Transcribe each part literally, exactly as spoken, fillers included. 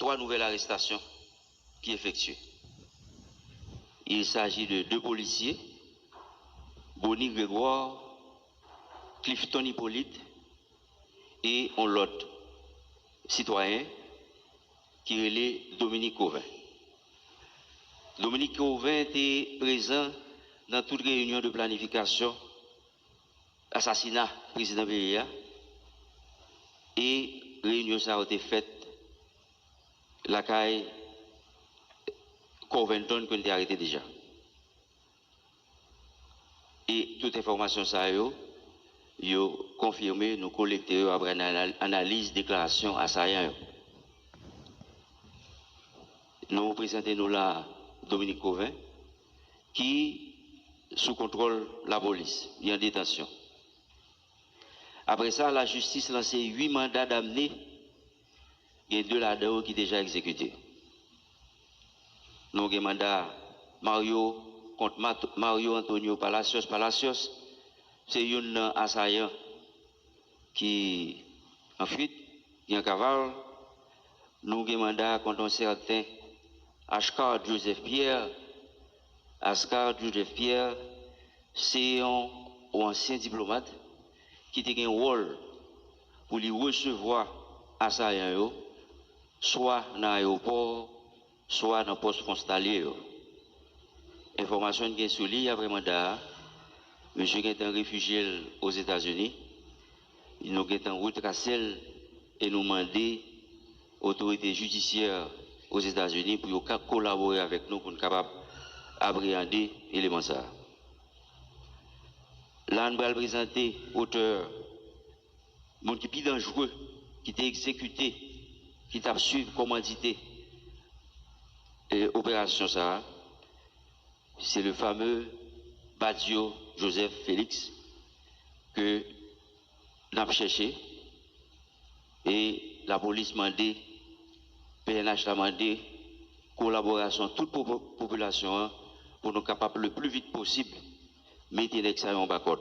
trois nouvelles arrestations qui effectuées. Il s'agit de deux policiers, Bonny Grégoire, Clifton Hippolyte, e yon lòt sitwayen ki rele Dominique Cauvin. Dominique Cauvin te prezan nan tout reyinyon de planifikasyon asasina prezidan peyi a, e reyinyon sa yo te fèt lakay Covington ke n te arete deja. E tout enfòmasyon sa yo, yo konfime, nou kolekte yo apre anal- analiz deklarasyon asayan yo. Nou prezante nou la Dominique Cauvin, ki sou kontwòl lapolis, li an detansyon. Apre sa, lajistis lanse uit manda damne, gen de ladan yo ki deja egzekite. Nou gen manda Mario kont Mat- Mario Antonio Palacios. Palacios, se youn nan asayan ki an fuit, ki an kaval. Nou gen manda kont yon sèten Ashcard Joseph Pierre. Ashcard Joseph Pierre, se yon, yon ansyen diplomat ki te gen wòl pou li resevwa asayan yo, swa nan ayewopò, swa nan pòs fwontalye yo. Enfòmasyon n gen sou li, apre manda a, misye gentan refijye l Ozetazini. Nou gentan retrase l e nou mande otorite jidisyè Ozetazini pou yo ka kolabore avèk nou pou n kapab apreyande eleman sa a. La, n pral prezante otè, moun ki pi danjere, ki te egzekite, ki t ap swiv kòmandite e operasyon sa a. Se le fameux Badio Joseph Félix ke n ap chèche. E lapolis mande, P N H la mande kolaborasyon tout popo- popilasyon an pou nou kapab le pli vit posib mete nèg sa yo anba kòd.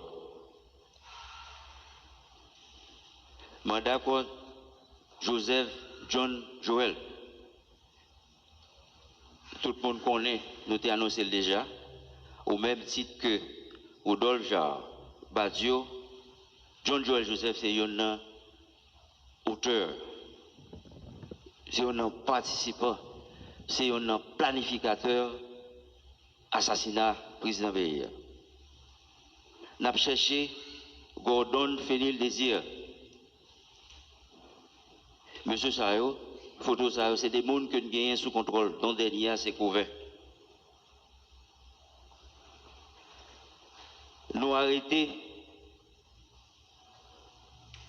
Manda kont Joseph John Joel. Tout moun konnen, nou te anonse l deja, o menm tit ke Rodolphe Jaar Badio, John Joel Joseph se youn nan otè, se youn nan patisipan, se youn nan planifikatè asasina prezidan peyi a. N ap chèche Gordon Fenil Désir. Mesye sa yo, foto sa yo, se de moun ke n genyen sou kontwòl. Don dènye a, se Kouvè. Nou arete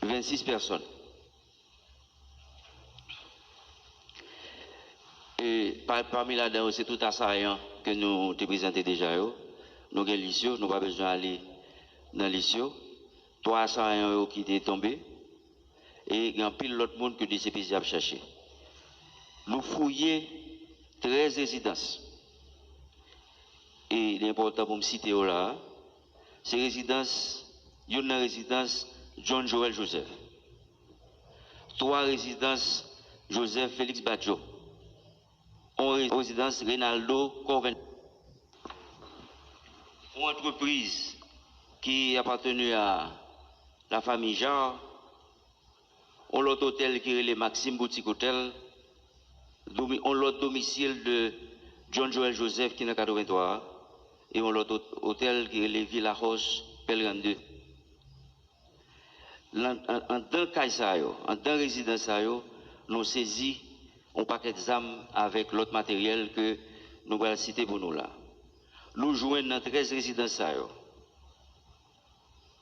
vennsis pèsòn. E pa- pami ladan yo, se tout asayan ke nou te prezante deja yo. Nou gen lis yo, nou pa bezwen ale nan lis yo. Twa asayan yo ki te tonbe. E gen anpil lòt moun ke D C P J ap chache. Nou fouye trèz rezidans. E li enpòtan pou m site yo la a. Se rezidans, youn nan rezidans John Joel Joseph. Twa rezidans Joseph Félix Badio. Yon re- rezidans Reynaldo Corven. Yon antrepriz ki apateni a lafanmi Jaar. Yon lòt otèl ki rele Maxime Boutique Hotel. Domi- yon lòt domisil de John Joel Joseph ki nan katrevenntwa a. E yon lòt ot- otèl ki rele Villa House Pelran de. Lan- an- Anndan kay sa yo, anndan rezidans sa yo, nou sezi yon pakèt zam avèk lòt materyèl ke nou pral site pou nou la. Nou jwenn nan trèz rezidans sa yo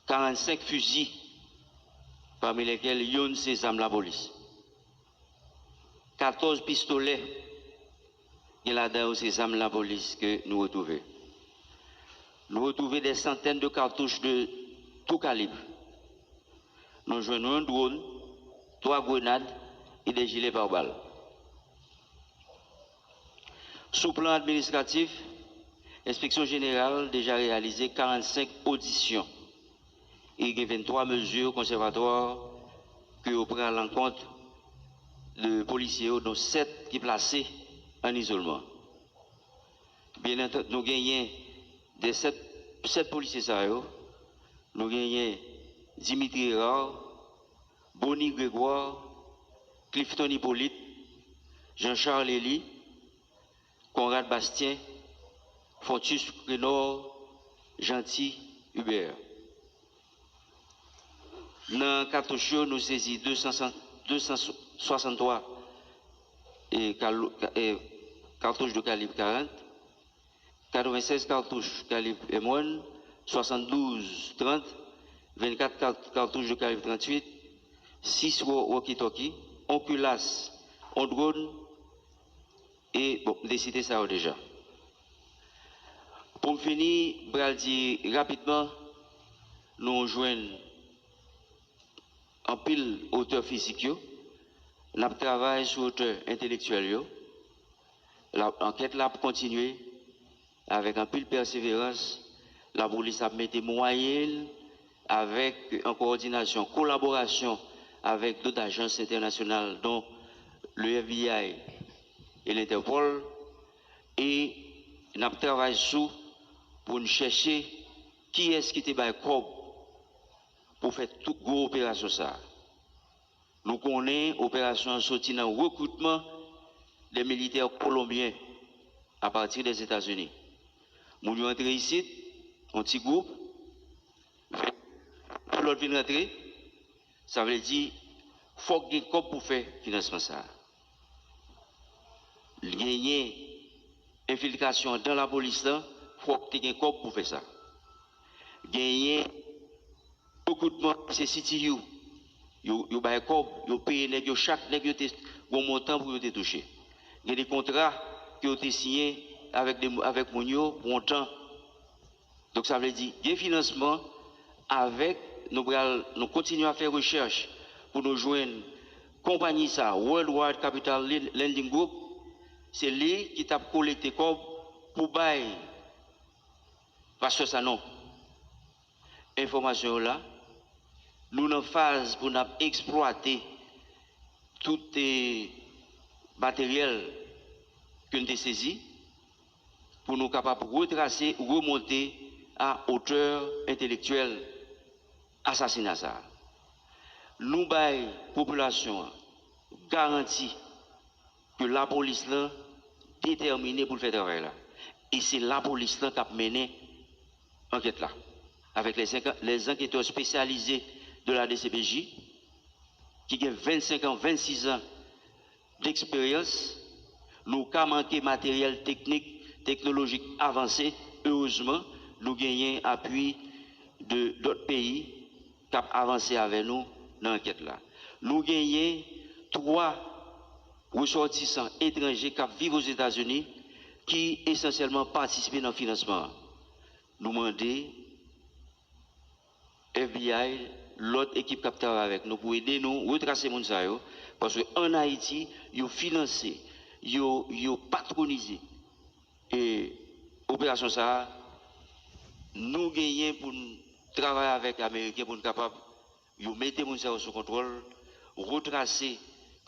karannsenk fizi, pami lèkèl yonn se zam lapolis. Katòz pistolè, gen ladan yo se zam lapolis ke nou retwouve. Nou retwouve des centaines de cartouches de tout calibre. Nou jwenn yon dwòn, twa grenad e de jile pare bal. Sou plan administratif, Enspeksyon Jeneral deja reyalize karannsenk odisyon e gen venntwa mezi konsèvatwa ke yo pran alankont de polisye yo, dont sèt ki plase an izolman. Byen antandi, nou genyen de sèt, sèt polisye sa yo, nou genyen Dimitri Hérard, Bony Grégoire, Clifton Hyppolite, Jean Charles Elie, Conrad Bastien, Fontus Prénord, Jeanty Hubert. Nan katouch yo, nou sezi de san, de san swasanntwa e kalo- e katouch de kalib karant, katrevennsèz katouch kalib M one, swasanndouz trant, vennkat kat- katouch de kalib tranntuit, sis wo- walkie-talkie, on kilas, on dwòn, e, bon, m te site sa yo deja. Pou m fini, m pral di rapidman, nou jwenn anpil otè fizik yo. N ap travay sou otè entelektyèl yo. La, ankèt la ap kontinye avèk anpil pèseverans. Lapolis ap mete mwayen l avèk, an kowòdinasyon, kolaborasyon avèk dòt ajans entènasyonal, dont le F B I e l'Interpol, e n ap travay sou pou n chèche kiyès ki te bay kòb pou fè tout gwo operasyon sa a. Nou konnen operasyon an soti nan rekritman de militè kolonbyen apati dèzetazini. Moun yo antre isit, yon ti gwoup, lòt vin rantre, sa vle di, fòk gen kòb pou fè finansman sa a. Genyen enfiltrasyon anndan lapolis lan, fòk te gen kòb pou fè sa. Genyen rekritman, se C T U. Yo, yo bay kòb, yo peye nèg yo, chak nèg yo te gon montan pou yo te touche. Gen de kontra ke yo te siyen avèk de, avèk moun yo pou yon tan. Donk, sa vle di, gen finansman avèk, nou pral, nou kontinye ap fè rechèch pou nou jwenn konpayi sa, Worldwide Capital Lending Group, se li ki t ap kolekte kòb pou bay pastè Sanon. Enfòmasyon yo la. Nou nan faz pou n ap eksplwate tout, eh, materyèl ke n te sezi pou nou kapab retrase, remonte a otè entelektyèl asasina sa a. Nou bay popilasyon an garanti ke lapolis lan detèmine pou l fè travay la. E se lapolis lan k ap mennen ankèt la, avèk les, les enquêteurs spécialisés de la D C P J, ki gen vennsenk an, vennsis an deksperyans. Nou ka manke materyèl teknik, teknolojik avanse. Erezman, nou genyen apui de dòt peyi k ap avanse avè nou nan ankèt la. Nou genyen twa resòtisan etranje k ap viv Ozetazini ki esansyèlman patisipe nan finansman an. Nou mande F B I, lòt ekip k ap travay avèk nou pou ede nou retrase moun sa yo, paske ann Ayiti, yo finanse, yo, yo patronize, e, operasyon sa a. Nou genyen pou n travay avèk Ameriken pou n kapab, yo mete moun sa yo sou kontwòl, retrase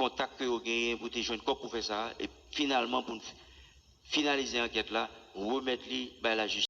kontak ke yo genyen pou te jwenn kòb pou fè sa a, e finalman pou n finalize ankèt la, remèt li bay lajistis.